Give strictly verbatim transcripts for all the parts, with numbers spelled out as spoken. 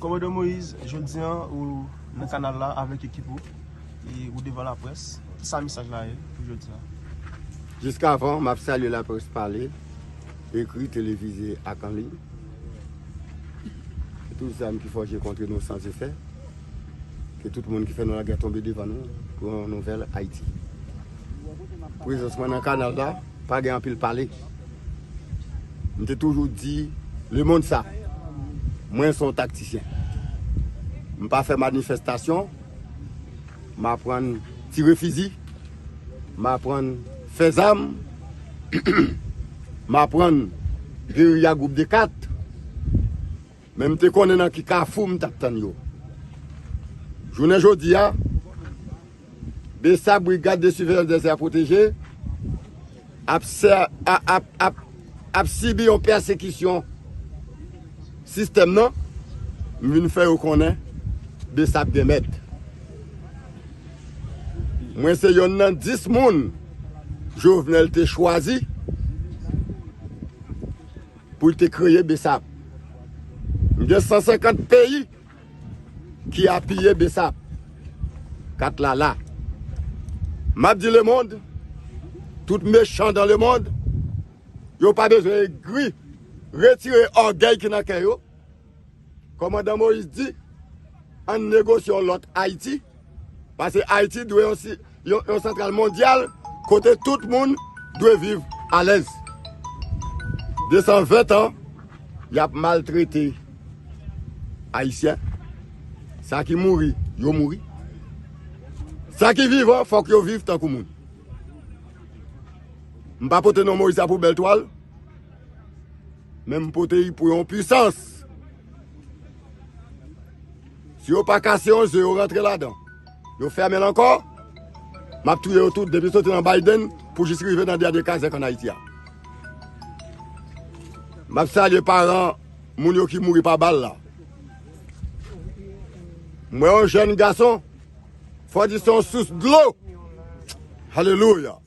Kòmandan Moïse, jodi a ou nan kanal la avèk ekip ou e ou devan laprès. Kisa mesaj la ye pou jodi a? Jiskavan, m ap salye laprès pale, ekri, televize ak an liy. Ke tout zam ki fòje kont nou san efè. Ke tout moun ki fè nou lagè tonbe devan nou pou yon nouvèl Ayiti. Prezans mwen nan kanal la, pa gen anpil pale. M te toujou di lemonn sa, mwen se yon taktisyen. M pa fè manifestasyon, m aprann tire fizi, m aprann fè zam, m aprann geriya gwoup de kat, men m te konnen nan ki kafou m t ap tann yo. Jounen jodi a, BSAP, Brigade de Surveillance des Aires Protégées, ap, sè- a- ap, ap, ap sibi yon pèsekisyon sistèm nan, m vin fè yo konnen BSAP gen mèt. Mwen se yonn nan dis moun Jovenel te chwazi pou l te kreye BSAP. M gen san senkant peyi ki apiye BSAP. Kat la la. M ap di lemonn, tout mechan dan lemonn, yo pa bezwen egri, retire ògèy ki nan kè yo. Kòmandan Moïse di, ann negosye yon lòt Ayiti, paske Ayiti dwe yon, si- yon, yon santral mondyal kote tout moun dwe viv alèz. De san ven an, y ap maltrete Ayisyen. Sa ki mouri, yo mouri. Sa ki vivan, fòk yo viv tankou moun. M pa pote non Moïse a pou bèl twal, men m pote l pou yon pisans. Si yo pa kase yon ze, yo rantre ladan, yo fèmen l ankò, m ap touye yo tout, depi soti nan Biden pou jis rive nan dènye kazèk ann Ayiti a. M ap salye paran moun yo ki mouri pa bal la. M wè yon jèn gason, fò di se yon sous dlo. Alelouya.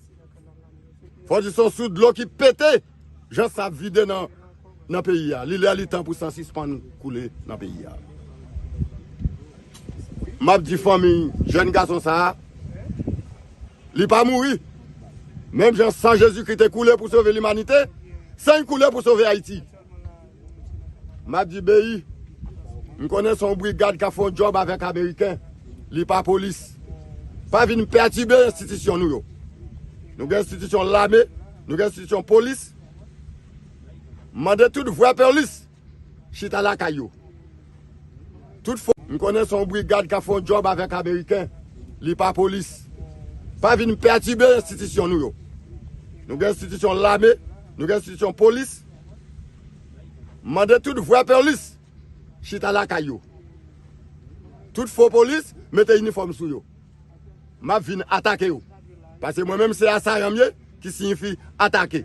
Fò di se yon sous dlo ki pete, jan sa ap vide nan, nan peyi a. Li lè li tan pou sa sispann koule nan peyi a. M ap di fanmi jèn gason sa a, li pa mouri. Menm jan san Jezikri te koule pou sove limanite, san l koule pou sove Ayiti. M ap di Beyi, m konnen se yon brigad k ap fè yon djòb avèk Ameriken. Li pa polis. Pa vin pètibe enstitisyon nou yo. Nou gen enstitisyon lame, nou gen enstitisyon polis. Mande tout vrè polis chita lakay yo. Tout fo, m konnen se yon brigad k ap fè yon djòb avèk Ameriken. Li pa polis. Pa vin pètibe enstitisyon nou yo. Nou gen enstitisyon lame, nou gen enstitisyon polis. Mande tout vrè polis chita lakay yo. Tout fo polis mete inifòm sou yo. M ap vin atake yo. Paske mwen menm se asayan m ye, ki siyifi atake.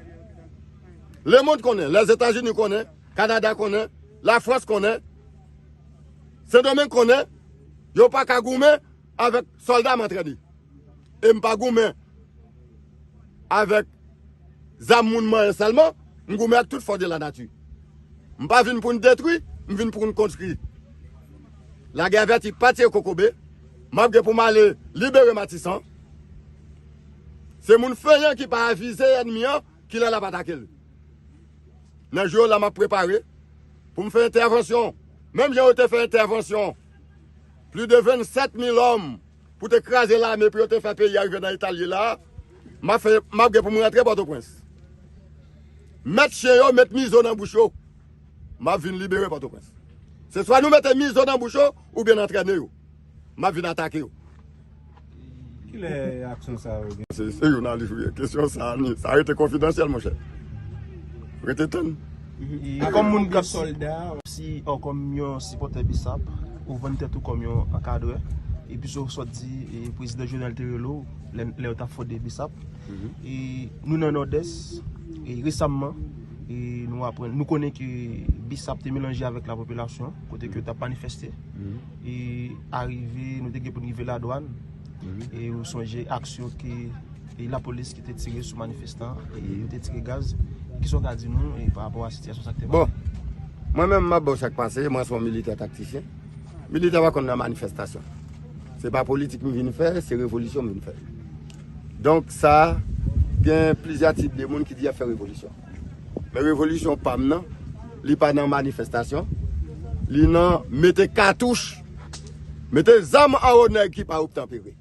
Lemonn konnen, Lèzetazini konnen, Kanada konnen, Lafrans konnen, Sendomeng konnen, yo pa ka goumen avèk sòlda m antrene. E m pa goumen avèk zam moun manyen sèlman, m goumen ak tout fòs de la nati. M pa vin pou n detwi, m vin pou n konstwi. Lagè avèti pa tiye kokobe, m ap gen pou m ale libere Matisan. Se moun fenyan ki pa avize ènmi an, kilè l ap atake l. Nan jou yo la m ap prepare pou m fè entèvansyon. Menm jan yo te fè entèvansyon, plis de vennsèt mil òm pou te kraze lame pou yo te fè peyi a rive nan eta l ye la a, m ap fè, m ap gen pou m rantre Pòtoprens. Mèt chen yo met mizo nan bouch yo. M ap vin libere Pòtoprens. Se swa nou mete mizo nan bouch yo oubyen n antrene yo. M ap vin atake yo. Kilè aksyon sa yo gen? Se, se jounalis ou ye. Kesyon sa, ni, sa rete konfidansyèl, monchè. Rete tann. E kòm moun k ap sòlda, si, o, kòm yon sipòtè BSAP, ou vann tèt ou kòm yon ankadrè, epi sa w sot di, e, prezidan Jovenel te rele w, lè, lè yo t ap fonde BSAP. E nou nan Nòdès, e resamman, e nou aprann, nou konnen ke BSAP te melanje avèk lapopilasyon, kote ke yo t ap manifeste. E arive, nou te gen pou n rive Ladwàn. E ou sonje aksyon ke, e lapolis ki te tire sou manifestan, e yo te tire gaz. Kisa w ka di nou, e pa rapò a sitiyasyon sa k te pase? Bon, mwen menm, m ap ba w sa k pase, mwen se yon militè taktisyen. Militè pa konn nan manifestasyon. Se pa politik m vin fè, se revolisyon m vin fè. Donk sa, gen plizyè tip de moun ki di y ap fè revolisyon. Men revolisyon pa m nan, li pa nan manifestasyon, li nan mete katouch, mete zam anwo nèg ki pa obtanpere,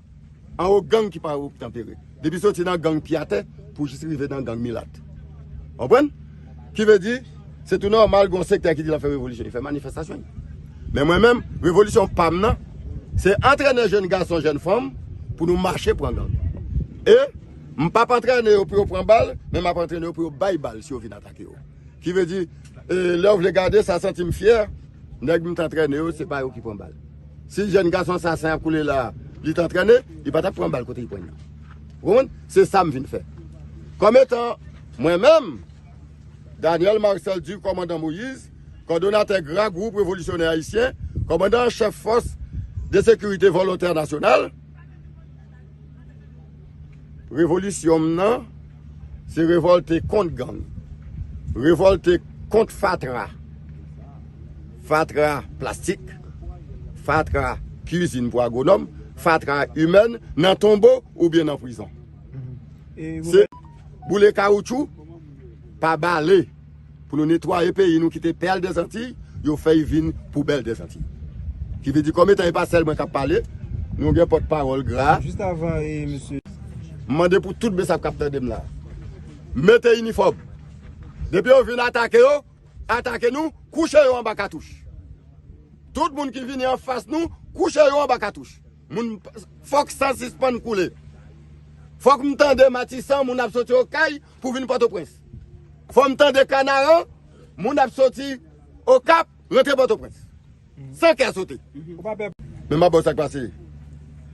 anwo gang ki pa obtanpere. Depi soti nan gang pye atè pou jis rive nan gang milat. Konprann? Ki vle di, se tou nòmal gen yon sektè ki di l ap fè revolisyon, li fè manifestasyon. Men mwen menm, revolisyon pa m nan, se antrene jèn gason, jèn fanm pou nou mache pran gang. E m p ap antrene yo pou yo pran bal, men m ap antrene yo pou yo bay bal si yo vin atake yo. Ki vle di, e, lè w vle gade, sa santi m fyè, nèg m t antrene yo, se pa yo ki pran bal. Si jèn gason sa sen ap koule la, li t antrene, li pa t ap pran bal kote li pran nan. Ou konprann? Se sa m vin fè. Kòm etan, mwen menm, Daniel Marcel Duc, kòmandan Moïse, kòdonatè GRA, Gwoup Revolisyonè Ayisyen, kòmandan an chèf Fòs de Sekirite Volontè Nasyonal, revolisyon m nan, se revòlte kont gang, revòlte kont fatra, fatra plastik, fatra kizin pou agwonòm, fatra imèn nan tonbo oubyen nan prizon. Se boule kawoutchou, pa bale. Pou nou netwaye peyi nou ki te pèl dèzantiy, yo fè y vin poubèl dèzantiy. Ki vle di, kòm etan e pa sèl mwen k ap pale, nou gen pòtpawòl GRA. Jis avan, e, mesye. M mande pou tout BSAP k ap tande m la. Mete inifòm. Depi yo vin atake yo, atake nou, kouche yo anba katouch. Tout moun ki vini anfas nou, kouche yo anba katouch. Moun, fòk san sispann koule. Fòk m tande Matisan, moun ap soti Okay pou vin Pòtoprens. Fòk m tande Kanaran, moun ap soti Okap, rantre Pòtoprens. San kè sote. Men m ap ba w sa k pase.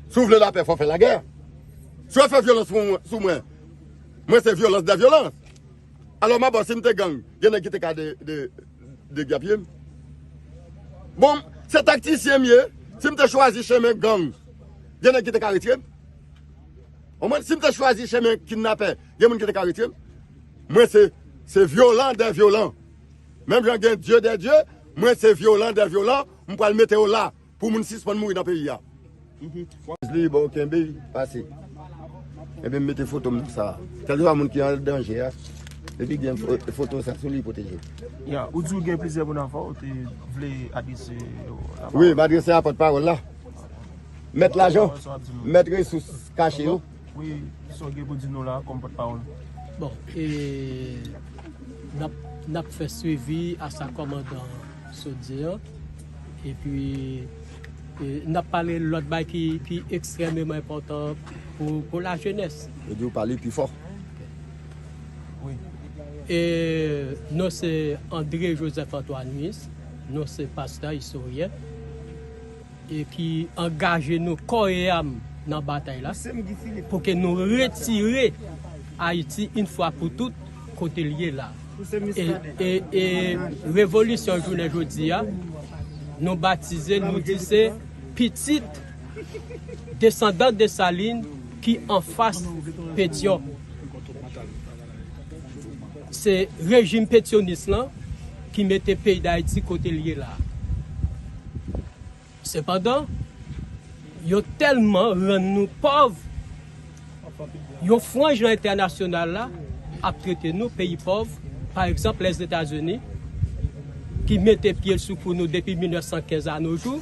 Si w vle lapè, fò w fè lagè. Si w fè vyolans sou mwen, sou mwen, mwen se vyolans dè vyolans. Alò, m ap ba w, si m te gang, gen nèg ki te ka de, de, degapye m. Bon, se taktisyen m ye. Si m te chwazi chemen gang, gen nèg ki te ka retire m. Konprann? Si m te chwazi chemen kidnapè, gen moun ki te ka retire m. Mwen se, se vyolan dè vyolan. Menm jan gen dye dè dye, mwen se vyolan dè vyolan, m pral mete yo la pou moun sispann mouri nan peyi a. Li ba w kenbe, pase. Enben, m mete foto m nan sa. Kèlkeswa moun ki an danje a, depi gen fo-, foto sa sou li, pwoteje. Ya, ou di w gen plizyè moun avè w, ou te vle adrese yo la pawòl. Wi, m adrese a pòtpawòl la. Mèt lajan, mèt resous kache yo. Wi, sa w gen pou di nou la kòm pòtpawòl. Bon, e, n ap, n ap fè swivi a sa kòmandan sot di an. Epi, e, n ap pale lòt bagay ki, ki ekstrèmeman enpòtan pou, pou lajenès. Yo di w pale pi fò. Wi. E, non se André Joseph Antoine Luis, non se pastè, istoryen. E ki angaje nou kò e am nan batay la, pou ke nou retire Ayiti yon fwa pou tout kote l ye la. E, e, e revolisyon jounen jodi a, nou batize, nou di se pitit desandan Desalin ki anfas Petyon. Se rejim petyonis lan ki mete peyi Dayiti kote l ye la. Sepandan, yo tèlman rann nou pòv, yon franj nan entènasyonal la ap trete nou peyi pòv, pa egzanp, Lèzetazini, ki mete pye l sou kou nou depi mil nèf san kenz a no jou,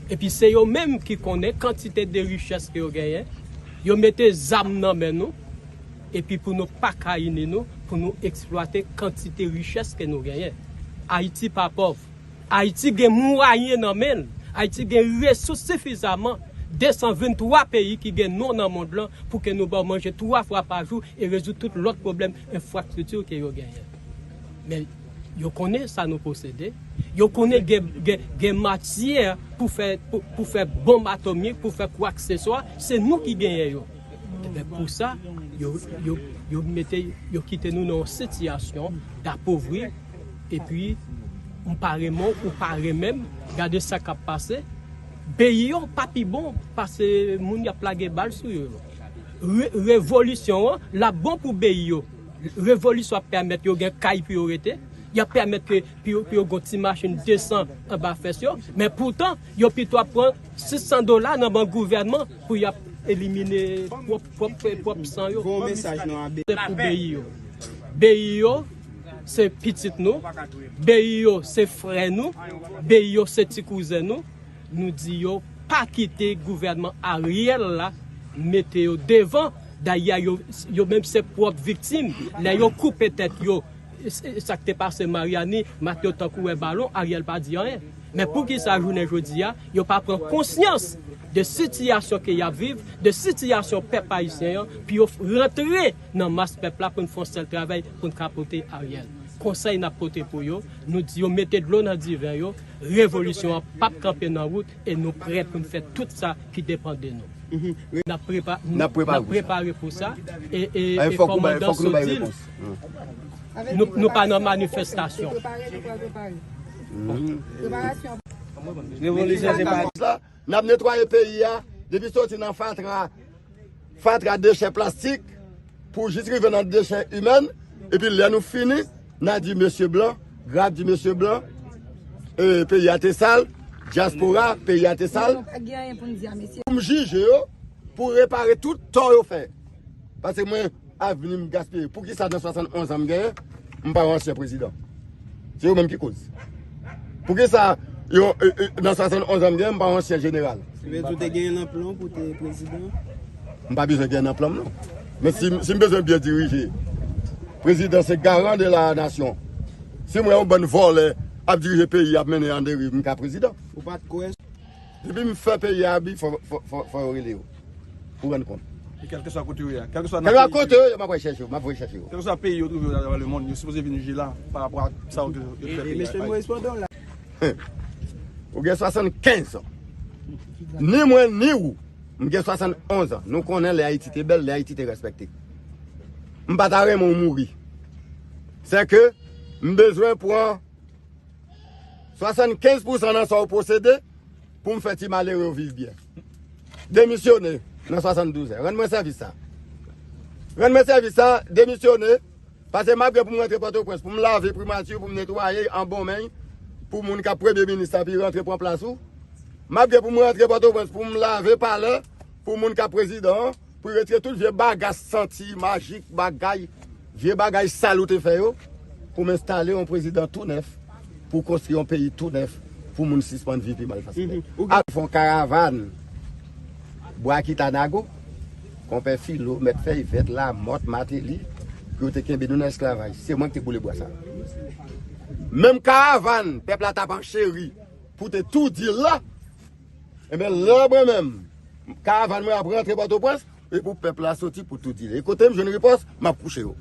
epi se yo menm ki konnen kantite de richès ke yo genyen, yo mete zam nan men nou, epi pou nou pa ka ini nou, pou nou eksplwate kantite richès ke nou genyen. Ayiti pa pòv. Ayiti gen mwayen nan men l. Ayiti gen resous sifizaman, de san venntwa peyi ki gen non nan mond lan, pou ke nou ba w manje twa fwa pa jou e rezoud tout lòt pwoblèm enfrastrikti ke yo genyen. Men yo konnen sa nou posede. Yo konnen gen, gen, gen matyè pou fè, pou, pou fè bonb atomik, pou fè kwakseswa. Se nou ki genyen yo. Ebyen, pou sa, yo, yo, yo mete, yo kite nou nan yon sitiyasyon dapovri. Epi, m pa renmen w, ou pa renmen m, gade sa k ap pase. Peyi yo pa pi bon pase moun y ap lage bal sou yo yo. Re-, revolisyon an, l ap bon pou peyi yo. Revolisyon ap pèmèt yo gen kay pou yo rete. Y ap pèmèt ke pou yo, pou yo gon ti machin de san anba fès yo, men poutan, yo pito ap pran sis san dola nan bank gouvènman pou y ap elimine pwòp, pwòp, pwòp san yo. Gon mesaj non a Beyi. Se pou Beyi yo. Beyi yo, se pitit nou. Beyi yo, se frè nou. Beyi yo, se ti kouzen nou. Nou di yo pa kite gouvènman Ariel la mete yo devan. Dayè, yo, yo menm se pwòp viktim. Lè yo koupe tèt yo, e, e, sa k te pase Mariani, mat yo tankou wè balon, Ariel pa di anyen. Men poukisa jounen jodi a, yo pa pran konsyans de sitiyasyon ke y ap viv, de sitiyasyon pèp ayisyen an, pou yo rantre nan mas pèp la pou n fè yon sèl travay, pou n ka pote Ariel. Konsèy n ap pote pou yo, nou di yo mete dlo nan diven yo, revolisyon an p ap kanpe nan wout e nou prè pou n fè tout sa ki depann de nou. N ap prepa-, n ap prepare pou sa e, e, e kòmandan Sodil, nou, nou pa nan manifestasyon. Revolisyon se pa. N ap netwaye peyi a depi soti nan fatra, fatra dechè plastik pou jis rive nan dechè imèn. Epi lè nou fini, n a di mesye blan, grab di mesye blan, e, peyi a te sal, dyaspora, peyi a te sal. Pou m jije yo, pou repare tout tò yo fè. Paske mwen, avni m gaspiye. Poukisa nan swasannonz an m genyen, m pa yon ansyen prezidan? Se yo menm ki koz. Poukisa yo, e, e, nan swasannonz an m genyen, m pa yon ansyen jeneral? Sa vle di w te genyen nan plan w pou te prezidan? M pa bezwen genyen nan plan m, non. Men si, si m bezwen byen dirije, prezidan se garan de la nasyon. Si m wè yon bann vòlè ap dirije peyi, ap mennen an deriv, m ka prezidan. Ou pa t kwè? Depi m fè peyi a abi, fò, fò, fò, fò yo rele yo. Pou rann kont. E kèlkeswa kote yo ye a. Kèlkeswa nan Kèlkeswa peyi kote yo ye, m ap al chèche yo, m ap voye chèche yo. Kèlkeswa peyi yo twouve yo atravè lemond, yo sipoze vin jije la pa rapò a sa yo, yo fè peyi a. Ou gen swasannkenz an. Ni mwen, ni ou. M gen swasannonz an. Nou konnen lè Ayiti te bèl, lè Ayiti te respekte. M pa ta renmen w mouri. Sèke m bezwen pran swasannkenz pousan nan sa w posede pou m fè ti malere yo viv byen. Demisyone nan swasanndouz è. Rann mwen sèvis sa. Rann mwen sèvis sa, demisyone. Paske m ap gen pou m rantre Pòtoprens, pou m lave primati, pou m netwaye an bon men, pou moun k ap premye minis la pi rantre pran plas ou. M ap gen pou m rantre Pòtoprens, pou m lave palè, pou moun k ap prezidan an, pou retire tout vye bagay santi, majik, bagay, vye bagay sal ou te fè yo, pou m enstale yon prezidan tou nèf, pou konstwi yon peyi tou nèf, pou moun sispann viv pi mal fasilman. Ap fè yon karavàn bwa Kitanago, Konpè Filo, Mèt Fèy Vèt, Lamòt, Mateli, pou yo te kenbe nou nan esklavaj. Se mwen ki te boule bwa sa. Menm karavàn pèp la t ap ancheri pou te toudi l la, enben, lè mwen menm, karavàn mwen ap rantre Pòtoprens, e pou pèp la soti pou toudi l. E kote m jwenn ripòs, m ap kouche yo.